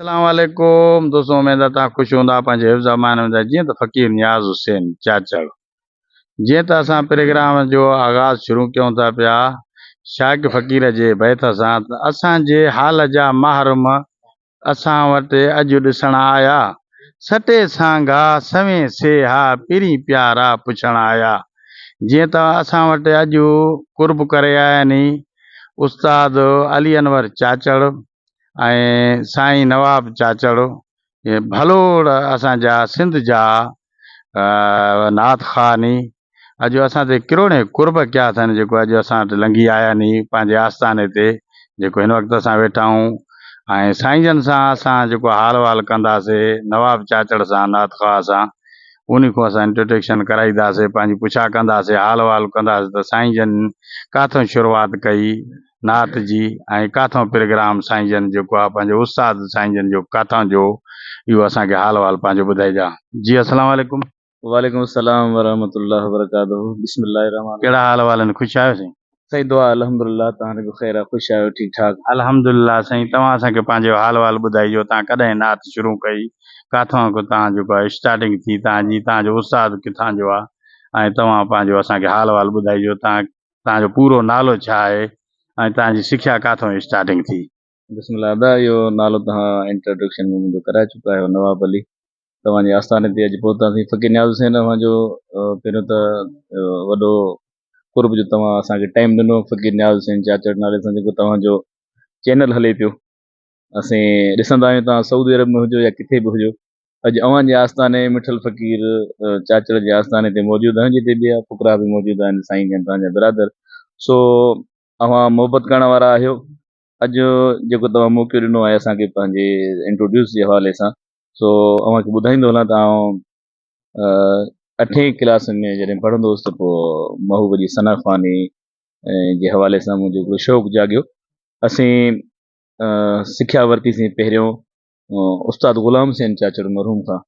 اسلام عليڪم دوستو اميد آ توهان خوش هوندا پنهنجي حفظ امان ۾ هوندا جيئن ته فقير نياز حسين چاچڙ جيئن ته اسان پرگرام جو آغاز شروع ڪيون ٿا پيا شاڪ فقير جي بيت سان ته اسان جي حال جا محرم اسان وٽ اڄ ڏسڻ آيا سٽي سانگا سوين سيها پرين پيارا پڇڻ آيا جيئن ته اسان وٽ اڄ قرب ڪري آيا ني استاد علي انور چاچڙ ۽ سائين نواب چاچڙ اهي ڀلوڙ اسان جا سنڌ جا نعت خوان اڄ اسان تي ڪروڙين قرب ڪيا اٿن جيڪو اڄ اسان وٽ لنگهي آيا ني پنهنجي آستاني تي جيڪو هن وقت اسان ويٺا آهيون ۽ سائين جن سان اسان جيڪو حال وال ڪنداسي نواب چاچڙ سان نعت خوان سان انهي کان اسان انٽروڊڪشن ڪرائينداسي پنهنجي پڇا ڪنداسي حال وال ڪنداسي ته سائين جن ڪاٿون شروعات ڪئي نعت جي ۽ ڪاٿئون پرگرام سائين جن جيڪو آ پنهنجو استاد سائين جن جو ڪاٿئون جو اهو اسان کي حال وال پنهنجو ٻڌائجا. جي السلام عليڪم. وعليڪم السلام ورحمة الله وبرڪاته بسم الله الرحمٰن ڪهڙا حال احوال آهن خوش آهيو سائين. سائين دعا الحمدلله توهان به خير آ خوش آهيو ٺيڪ ٺاڪ. الحمدلله سائين توهان اسان کي پنهنجو حال احوال ٻڌائجو توهان ڪڏهن نعت شروع ڪئي ڪاٿئون توهان جيڪو آ اسٽارٽنگ ٿي توهان جي توهان جو استاد ڪٿان جو آ ۽ توهان پنهنجو اسان کي حال احوال ٻڌائجو توهان توهان جو پورو نالو ڇا آهي ۽ توهان جي سکيا ڪاٿئون اسٽارٽنگ ٿي؟ بسم الله ادا اهو نالو توهان انٽروڊڪشن ۾ منهنجو ڪرائي چڪا آهيو نواب علي توهان جي آستاني تي اڄ پهتاسين فقير نياز حسين اوهان جو پهريون ته وڏو قرب جو توهان اسان کي ٽائيم ڏنو فقير نياز حسين چاچڙ نالي سان جيڪو توهان جو چينل هلي پيو اسين ڏسندا آهيون توهان سعودي عرب ۾ هجو يا ڪٿي به هجو اڄ اوهان جي آستاني مٺل فقير چاچڙ جي آستاني تي موجود آهيون جتي ٻيا فقراء به موجود آهن سائين جن توهان جا برادر سو اوهان محبت ڪرڻ وارا آهيو اڄ جيڪو توهان موقعو ڏنو آهي اسان کي پنهنجي انٽروڊيوس جي حوالي سان سو اوهان کي ٻڌائيندو هلان ته آئون اٺين ڪلاس ۾ جڏهن پڙهندو هوس ته پوء محبوب جي ثنا خواني جي حوالي سان منهنجو هڪڙو شوق جاڳيو اسين سکيا ورتيسين پهريون استاد غلام حسين چاچڙ مرحوم کان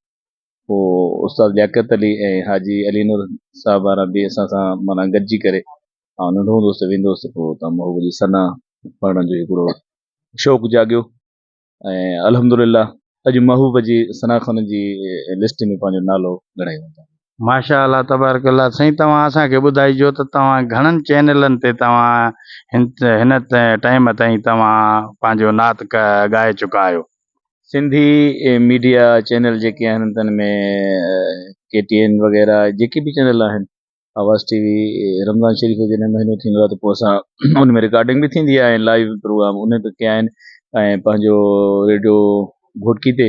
پوء استاد لياقت علي ۽ حاجي علي نور صاحب وارا به اسان سان معنيٰ گڏجي ڪري آئون ننڍو هوندو هوس ته ويندو هوس ته پوء اتان محبوب جي ثنا پڙهڻ جو هڪڙو شوق جاڳيو ۽ الحمد لله اڄ محبوب جي ثنا خواني جي لسٽ ۾ پنهنجو نالو ڳڻايو ويندو. ماشاء الله تبارڪ الله سائين توهان اسان کي ٻڌائجو ته توهان گهڻن چينلن تي توهان هن ٽائيم تائين توهان پنهنجو نعت ڳائي چڪا آهيو. سنڌي ميڊيا چينل جيڪي آهن تن ۾ ڪي ٽي اين وغيره جيڪي به چينل آهن آواز ٽي وي رمضان شريف جو جڏهن مهينو ٿيندو آهي ته پوء اسان ان ۾ رڪارڊنگ به ٿيندي آهي ۽ لائيو پروگرام ان تي ڪيا آهن ۽ پنهنجو ريڊيو گهوٽڪي تي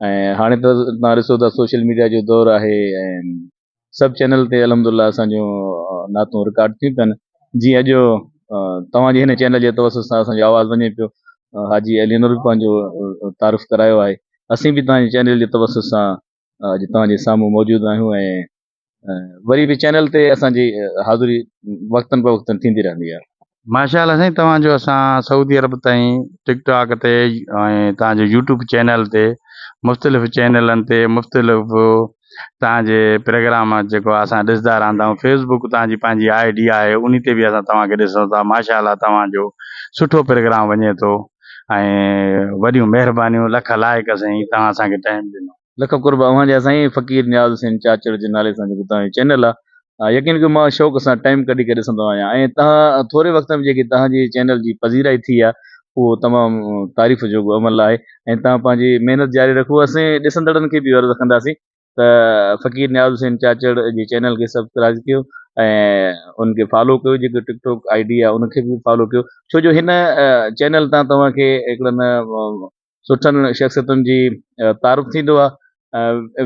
۽ هاڻي ته توهان ڏسو ٿا سوشل ميڊيا جو دور آهي ۽ سڀ چينل تي الحمد لله اسان جون نعتون رڪارڊ ٿيون پين جيئن اڄ توهان جي هن چينل جي توسط سان اسان جو آواز وڃي پيو حاجي علي نور به پنهنجو تعارف ڪرايو آهي اسين به توهان جي چينل جي توسط سان اڄ توهان جي سامهون موجود آهيون ۽ وري به چينل تي اسان جي حاضري وقتن فوقتن ٿيندي رهندي آهي. ماشاء الله سائين توهان جو اسان سعودي عرب تائين ٽڪ ٽاڪ تي ۽ توهان جو يوٽيوب چينل تي مختلف چينلن تي مختلف توهان جي پروگرام جيڪو اسان ڏسندا رهندا آهيون فيس بڪ توهان جي پنهنجي I D آهي انهي تي به اسان توهان کي ڏسون ٿا ماشاء الله توهان جو سٺو پروگرام وڃي ٿو ۽ وڏيون مهربانيون لک لائق سائين توهان اسان کي ٽائيم ڏنو. لک قرب اوهان جا سائين فقير نياز حسين چاچڙ جي نالي سان جيڪو توهان جو چينل آ يقين ڪيو مان شوق سان ٽائيم ڪڍي ڪري ڏسندو آهيان ۽ توهان ٿوري وقت ۾ جيڪي توهان جي چينل جي پذيرائي ٿي آ اهو تمام تعريف جوڳو عمل آهي ۽ توهان پنهنجي محنت جاري رکو اسين ڏسندڙن کي به عرض ڪنداسين ته فقير نياز حسين چاچڙ جي چينل کي سبسڪرائب ڪيو ۽ ان کي فالو ڪيو جيڪو ٽڪ ٽاڪ I D آ ان کي به فالو ڪيو ڇو جو هن چينل تان توهان کي هڪڙن سٺن شخصيتن جي تعارف ٿيندو آهي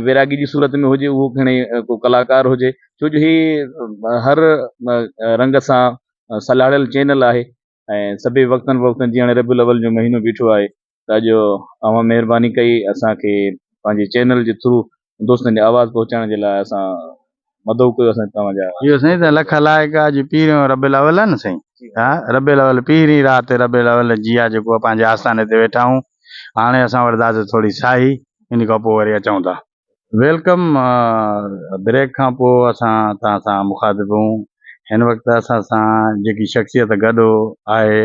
ويراڳي جي صورت ۾ هجي اهو کڻي ڪو ڪلاڪار هجي ڇو جو هي هر رنگ سان سلهاڙيل چينل آهي ۽ سڀئي وقتن فوقتن جيئن هاڻي ربيع الاول جو مهينو بيٺو آهي ته اڄ اوهان مهرباني ڪئي اسان کي پنهنجي چينل جي ٿرو دوستن جي آواز پهچائڻ جي لاء اسان مدعو ڪيو اسان توهان جا. اهو سائين ته لک لائق آ جي پهريون ربيع الاول آ نه سائين ها ربيع الاول پهرين رات ربيع الاول جي آ جيڪو پنهنجي آستاني تي ويٺا آهيون هاڻي اسان وٺنداسين ٿوري ساهي ان کان پوء وري اچون ٿا. Welcome break کان پوء اسان توهان سان مخاطب آهيون هن وقت اسان سان جيڪي شخصيت گڏ آهي.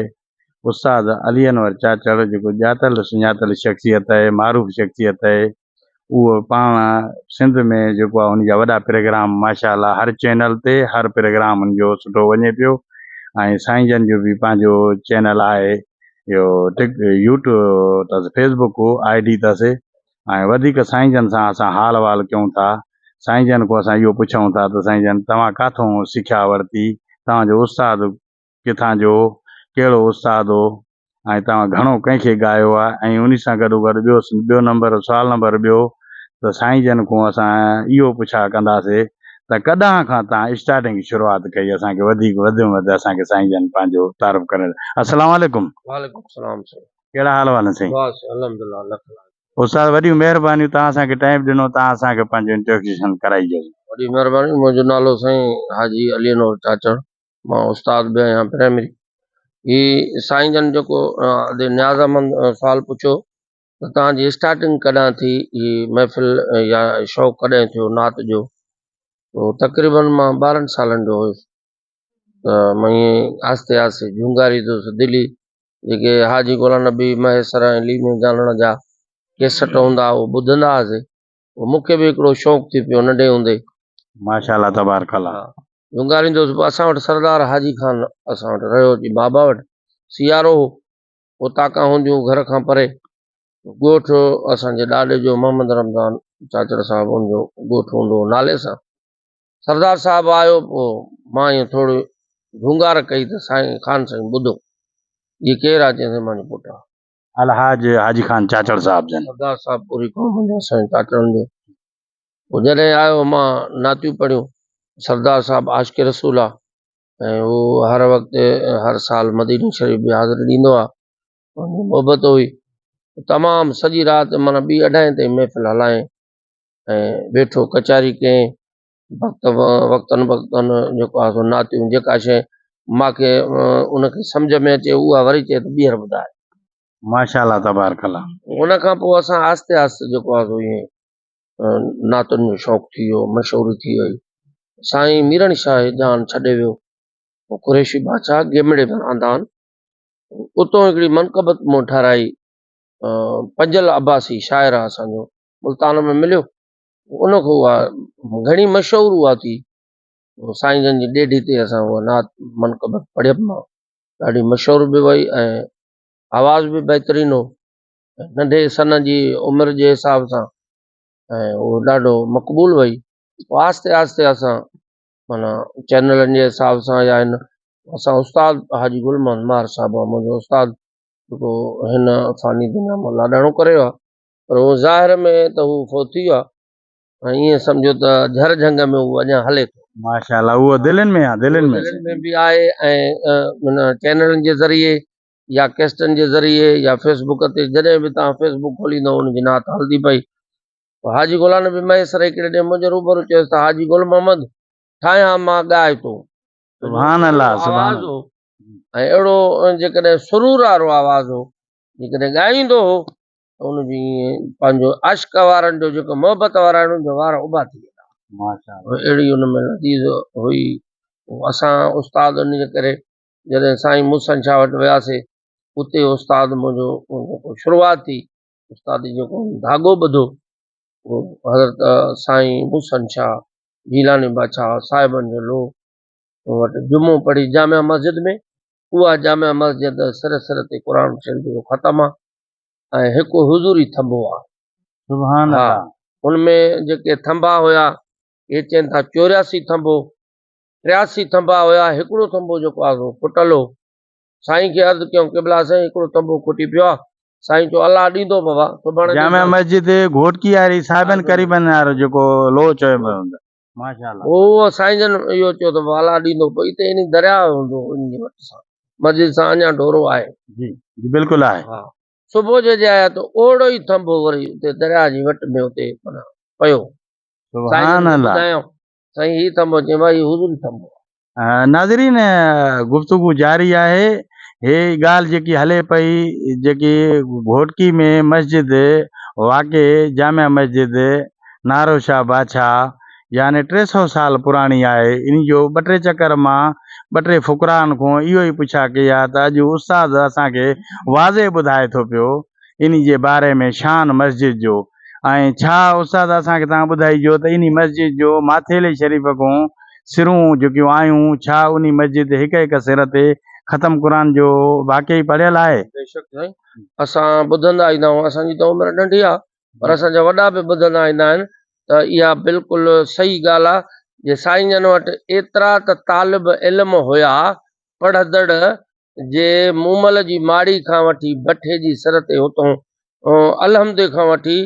استاد علي انور چاچڙ جيڪو ڄاتل سڃاتل شخصيت آهي، معروف شخصيت آهي، اهو پاڻ سنڌ ۾ جيڪو آهي ان جا وڏا پرگرام ماشاء الله هر چينل تي هر پرگرام ان جو سٺو وڃي پيو ۽ سائين جن جو به پنهنجو چينل آهي اهو ٽڪ يوٽيوب اٿس فيسبڪ I D اٿس ۽ وڌيڪ سائين جن سان اسان حال احوال ڪيون ٿا سائين جن کان اسان اهو پڇون ٿا ته سائين جن توهان ڪاٿون سکيا ورتي توهان جو استاد ڪٿان جو هو، ڪهڙو استاد هو ۽ توهان گهڻو ڪنهن کي ڳايو آهي ۽ انهي سان گڏوگڏ ٻيو ٻيو نمبر سوال نمبر ٻيو ته سائين جن کان اسان اهو پڇا ڪنداسي ته ڪڏهن کان توهان اسٽارٽنگ شروعات ڪئي اسان کي وڌيڪ وڌ ۾ وڌ اسان کي سائين جن پنهنجو تعارف ڪري السلام عليڪم. وعليڪم السلام سائين. ڪهڙا حال احوال آهن سائين. بس الحمدلله لک لائق. استاد وڏيون مهربانيون توهان اسان کي ٽائيم ڏنو توهان اسان کي پنهنجو انٽروڊڪشن ڪرائي جو. وڏي مهرباني منهنجو نالو سائين حاجي علي انور چاچڙ مان استاد به آهيان پرائمري. هي سائين جن جيڪو ادي نياز احمد سوال پڇيو ته توهان جي اسٽارٽنگ ڪڏهن ٿي هي محفل يا شوق ڪڏهن ٿيو نعت جو تو تقريبن مان 12 سالن جو هيس ته مان ائين آهستي آهستي جهونگاريندو هيس دلي جيڪي حاجي غلام نبي مهيسر ۽ ليمي جانڻ جا ڪيسٽ هوندا هئا اهي ٻڌندا هئاسي پوء مون کي به هڪڙو شوق ٿي پيو ننڍي هوندي. ماشاء الله تبارڪ الله. ها جهونگاريندو هوس پوء اسان وٽ سردار حاجي خان اسان وٽ رهيو اچي بابا وٽ سيارو هو اوطاقان هونديون گهر کان پري ڳوٺ اسان جي ڏاڏي جو محمد رمضان چاچڙ صاحب ان جو ڳوٺ هوندو هو نالي سان سردار صاحب آيو پوء مان ائين ٿوري جهونگار ڪئي ته سائين خان سائين ٻڌو هي ڪير آ چيائين سائين مانجو پٽ آ. الحاج حاجي خان چاچڙ صاحب جن. سردار صاحب پوري قوم جو سائين چاچڙن جو پوء جڏهن آيو مان نعتيون پڙهيون سردار صاحب عاشق رسول آ ۽ هو هر وقت هر سال مديني شريف به حاضري ڏيندو آ ان جي محبت هئي تمام سڄي رات معنيٰ ٻي اڍائي تائين محفل هلائين ۽ ويٺو ڪچهري ڪئين وقت وقتن وقتن جيڪو آهي سو نعتيون جيڪا شيء ماکي ان کي سمجهه ۾ اچي اها وري چئي ته ٻيهر ٻڌاء. ماشاء الله تبارڪ الله. ان کان پوء اسان آهستي آهستي جيڪو آهي سو ائين نعتن جو شوق ٿي ويو مشهوري ٿي وئي. سائين ميرڻ شاهه جهان ڇڏي ويو پوء قريشي بادشاهه گيمڙي ۾ آندان اتو هڪڙي منقبت مون ٺهرائي پنجل عباسي شاعر آهي اسان جو ملتان ۾ مليو ان کان اها گهڻي مشهور اها ٿي سائين جن جي ڏيڍي تي اسان اها نعت منقبت پڙهيم مان ڏاڍي مشهور به وئي ۽ آواز به بهترين هو ننڍي سن جي عمر جي حساب سان ۽ اهو ڏاڍو مقبول وئي پوء آهستي آهستي اسان معنيٰ چينلن جي حساب سان يا هن اسان استاد حاجي گل محمد ماهر صاحب منهنجو استاد جيڪو هن فاني دنيا مان لاڏاڻو ڪري ويو آهي پر هو ظاهر ۾ ته هو فوت ٿي ويو آهي ۽ ائين سمجهو ته جهر جهنگ ۾ هو اڃا هلي ٿو. ماشاء الله اهو دلين ۾ آهي دلين ۾. دلين ۾ به آهي ۽ ان چينلن جي ذريعي يا ڪيسٽن جي ذريعي يا فيس بڪ تي جڏهن به توهان فيس بڪ کوليندو ان جي نعت هلندي پئي. حاجي غلام نبي مهيسر هڪڙي ڏينهن منهنجي روبرو چيس ته حاجي گل محمد ٺاهيان مان ڳاء تون. سبحان الله سبحان الله. ۽ اهڙو جيڪڏهن سرور وارو آواز هو جيڪڏهن ڳائيندو هو ته ان جي ائين پنهنجو عشق وارن جو جيڪو محبت وارا آهن ان جا وار اڀا ٿي ويندا. ماشاءالله. اهڙي ان ۾ لذيذ هئي. اسان استاد ان جي ڪري جڏهن سائين موسن شاهه وٽ وياسي اتي استاد منهنجو جيڪو شروعات ٿي استاد جيڪو ڌاڳو ٻڌو اهو حضرت سائين موسن شاهه جيلاني بادشاهه صاحبن جو لوهه وٽ جمعو پڙهي جامع مسجد ۾ اها جامع مسجد سر سر تي قرآن شريف جو ختم آهي. ۽ هڪ حضوري ٿنڀو آ. سبحان ها الله. ان ۾ جيڪي ٿنڀا هيا اهي چين ٿا 84 ٿنڀو 83 ٿنڀا هيا هڪڙو ٿنڀو جيڪو آ سو ڦٽل هو سائين کي عرض ڪيائون قبلا سائين هڪڙو ٿنڀو کٽي پيو آ سائين چيو الله ڏيندو بابا سڀاڻي جامع ڏيندو. مسجد گهوٽڪي واري صاحبن قريبن وارو جيڪو لوهه چئبو هوندو ماشاء الله. هو سائين جن اهو چيو ته بابا الله ڏيندو پوء اتي انهي درياء هوندو هو انهي جي وٽ سان مسجد سان اڃا ڍورو آهي. جي جي بلڪل آهي. ها صبح جو جي آيا ته اوڙو ئي ٿنڀو وري اتي درياء جي وٽ ۾ اتي معنيٰ پيو. سائين سبحان جن کي الله. ٻڌايائون سائين هي ٿنڀو چيائين ڀاء هي حضوري ٿنڀو آهي. ناظرين گفتگو جاري آهي هي ڳالهه جيڪي هلي پئي جيڪي گهوٽڪي ۾ مسجد واقع جامع مسجد نارو شاهه بادشاهه يعني 300 سال پراڻي آهي. انهي جو ٻه ٽي چڪر مان ٻه ٽي فقرائن کان اهو ئي پڇا ڪئي آهي ته اڄ استاد اسان کي واضح ٻڌائي ٿو پيو انهي جي باري ۾ شان مسجد جو ۽ ڇا استاد اسان کي توهان ٻڌائيجو ته انهي مسجد جو ماٿيلي شريف کان سرون جيڪيون آيون ڇا انهي مسجد تي هڪ هڪ سر تي ختم قرآن جو واقعي پڙهيل آهي؟ بيشڪ سائين اسان ٻڌندا ايندا آهيون اسان جي ته عمر ننڍي آهي پر اسان جا وڏا به ٻڌندا ايندا آهن ته اها بلڪل صحيح ڳالهه آهي جي سائين جن وٽ ايترا ته طالب علم هيا پڙهندڙ جي مومل جي ماڙي کان وٺي بٺي جي سر تي هتون الحمدي کان وٺي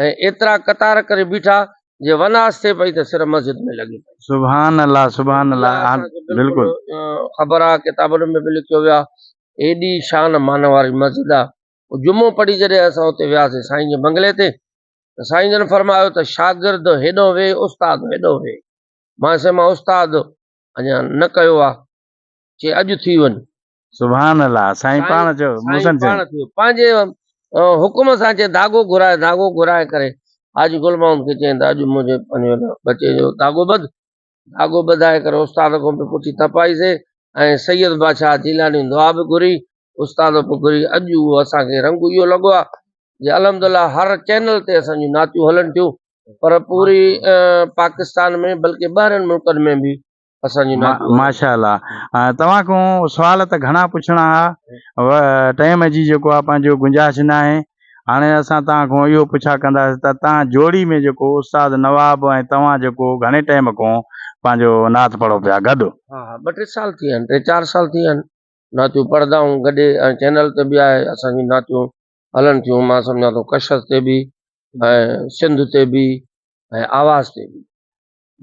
۽ ايترا قطار ڪري بيٺا جي وناس ٿئي پئي ته سر مسجد ۾ لڳي پئي. سبحان الله سبحان الله اها اسان کي بلڪل بلڪل خبر آهي ڪتابن ۾ به لکيو ويو آهي ايڏي شان مان واري مسجد آهي پوء جمعو پڙهي جڏهن اسان اتي وياسين سائين جي بنگلي تي ته سائين جن فرمايو ته شاگرد هيڏو ويهه استاد هيڏو ويهه. مان چيس مان استاد اڃا نه ڪيو آ. چي اڄ ٿي وڃ. سبحان الله سائين پاڻ چيو مون سائين سان پاڻ ٿيو پنهنجي حڪم سان چي ڌاڳو گهرائي ڌاڳو گهرائي ڪري حاجي گل محمد کي چيائين ته اڄ منهنجي پنهنجو هن ٻچي جو ڌاڳو ٻڌ. ڌاڳو ٻڌائي ڪري استاد کان به پٺي تپائيسي ۽ سيد بادشاهه جيلاني دعا به گهري استاد به گهري اڄ اهو اسان کي رنگ اهو لڳو آهي جي الحمدلله هر چينل تي اسان جون نعتيون هلن ٿيون پر پوري پاڪستان ۾ بلڪه ٻاهرين ملڪن ۾ به اسان جون نعتيون هلن. ماشاء الله توهان کان سوال ته گهڻا پڇڻا ها ٽائيم جي جيڪو آهي پنهنجو گنجائش ناهي هاڻي اسان توهان کان اهو پڇا ڪنداسين ته توهان جوڙي ۾ جيڪو استاد نواب ۽ توهان جيڪو گهڻي ٽائيم کان پنهنجو نعت پڙهو پيا گڏ. ها ها ٻه ٽي سال ٿي ويا آهن ٽي چار سال ٿي ويا آهن نعتيون پڙهندا آهيون گڏ ۽ چينل تي به آهي اسان جون نعتيون هلن ٿيون مان سمجهان ٿو ڪشش تي به ۽ سنڌ تي به ۽ آواز تي به.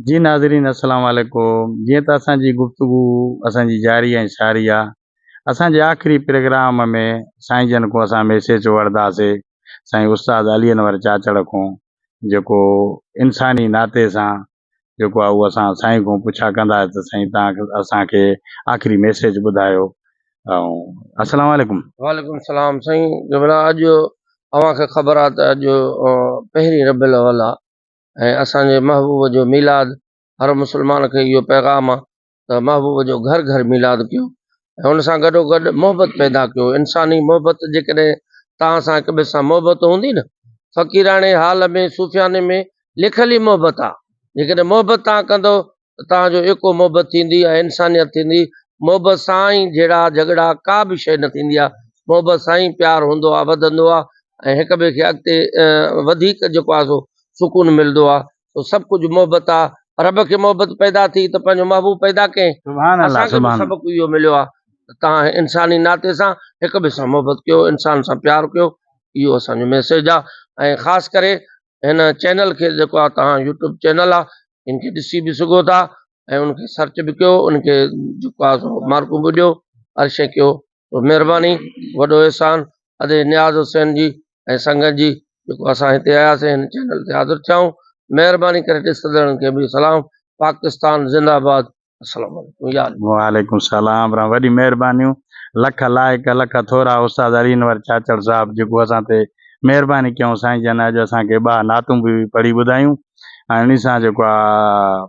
جي ناظرين السلام عليڪم جيئن ته اسان جي گفتگو اسان جي جاري ۽ ساري آ اسان جي آخري پرگرام ۾ سائين جن کان اسان ميسيج وٺنداسي سائين استاد علي انور چاچڙ کان جيڪو انساني ناتي سان جيڪو آ اهو اسان سائين کان پڇا ڪندا ته سائين تان اسان کي آخري ميسيج ٻڌايو ۽ السلام عليڪم. وعليڪم السلام سائين قبلا اڄ اوهان کي خبر آ ته اڄ پهرين ربيع الاول آ ۽ اسان جي محبوب جو ميلاد هر مسلمان کي اهو پيغام آ ته محبوب جو گهر گهر ميلاد ڪيو ۽ ان سان گڏو گڏ محبت پيدا ڪيو انساني محبت جيڪڏهن توهان سان هڪ ٻئي سان محبت هوندي نه فقيراڻي حال ۾ صوفياني ۾ لکيل ئي محبت آ جيڪڏهن محبت توهان ڪندو ته توهان جو ايڪو محبت ٿيندي ۽ انسانيت ٿيندي محبت سان ئي جهيڙا جهڳڙا ڪا به شيء نه ٿيندي آ محبت سان ئي پيار هوندو آ وڌندو آ ۽ هڪ ٻئي کي اڳتي وڌيڪ جيڪو آ سو سڪون ملندو آ سو سڀ ڪجهه محبت آ رب کي محبت پيدا ٿي ته پنهنجو محبوب پيدا ڪئين سبحان الله اسان کي به سبحان سبق اهو مليو آ ته توهان انساني ناتي سان هڪ ٻئي سان محبت ڪيو انسان سان پيار ڪيو اهو اسان جو ميسيج آ ۽ خاص ڪري هن چينل کي جيڪو آ توهان يوٽيوب چينل آ ان کي ڏسي به سگهو ٿا ۽ ان کي سرچ به ڪيو ان کي جيڪو آ سو مارڪون به ڏيو هر شيء ڪيو مهرباني وڏو احسان ادي نياز حسين جي ۽ سنگت جي جيڪو اسان هتي آياسين هن چينل تي حاضر ٿيا آهيون مهرباني ڪري ڏسندڙن کي به سلام پاڪستان زنده آباد السلام عليڪم يا علي. وعليڪم السلام ورحمة وڏي مهربانيون لک لائق لک ٿورا استاد علي انور چاچڙ صاحب جيڪو اسان تي مهرباني ڪيائون سائين جن اڄ اسان کي ٻه نعتون به پڙهي ٻڌايون ۽ انهي سان جيڪو آ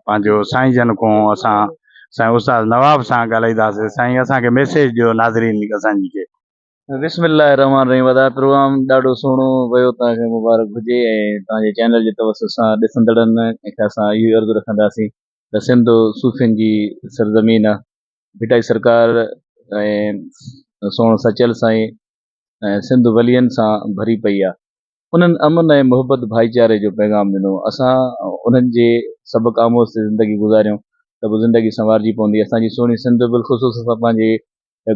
پنهنجو سائين جن کون اسان سائين استاد نواب سان ڳالهائينداسين سائين اسان کي ميسيج ڏيو ناظرين اسان جي کي. بسم الله الرحمٰن الرحيم ادا پروگرام ڏاڍو سهڻو ويو توهان کي مبارڪ هجي ۽ توهان جي چينل جي توسط سان ڏسندڙن کي اسان اهو ئي عرض رکنداسين ته سنڌ صوفين جي سرزمين آ ڀٽائي سرڪار ۽ سهڻو سچل سائين ۽ سنڌ ولين سان ڀري پئي آ انهن امن ۽ محبت ڀائيچاري جو پيغام ڏنو. اسان انهن جي سبق آموز تي زندگي گذاريون ته به زندگي سنوارجي پوندي. اسان جي سهڻي سنڌ بالخصوص اسان پنهنجي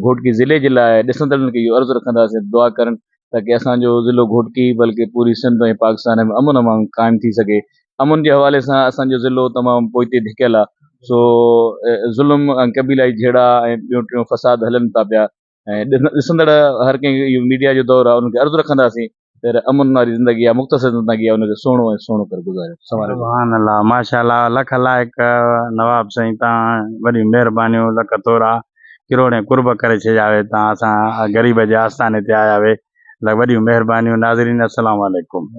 گهوٽڪي ضلعي جي لاء ڏسندڙن کي اهو عرض رکنداسين ته دعا ڪرن تاڪه اسان جو ضلعو گهوٽڪي بلڪه پوري سنڌ ۽ پاڪستان ۾ امن امان قائم ٿي سگهي. امن جي حوالي سان اسان جو ضلعو تمام پوئتي ڌڪيل آهي سو ظلم ۽ قبيلائي جهيڙا ۽ ٻيون ٽيون فساد هلن ٿا پيا ۽ ڏسندڙ هر ڪنهن کي اهو ميڊيا جو دور آهي انهن کي عرض رکنداسين ته امن واري زندگي آهي مختصر زندگي آهي ان کي سهڻو ۽ سهڻو ڪري گذاريو. سنواريو. سبحان الله ماشاءالله لک لائق نواب سائين تان وڏيون مهربانيون لک ٿورا ڪروڙين قرب ڪري ڇڏيا وي تان اسان غريب جي آستاني تي آيا وي وڏيون مهربانيون ناظرين السلام عليڪم.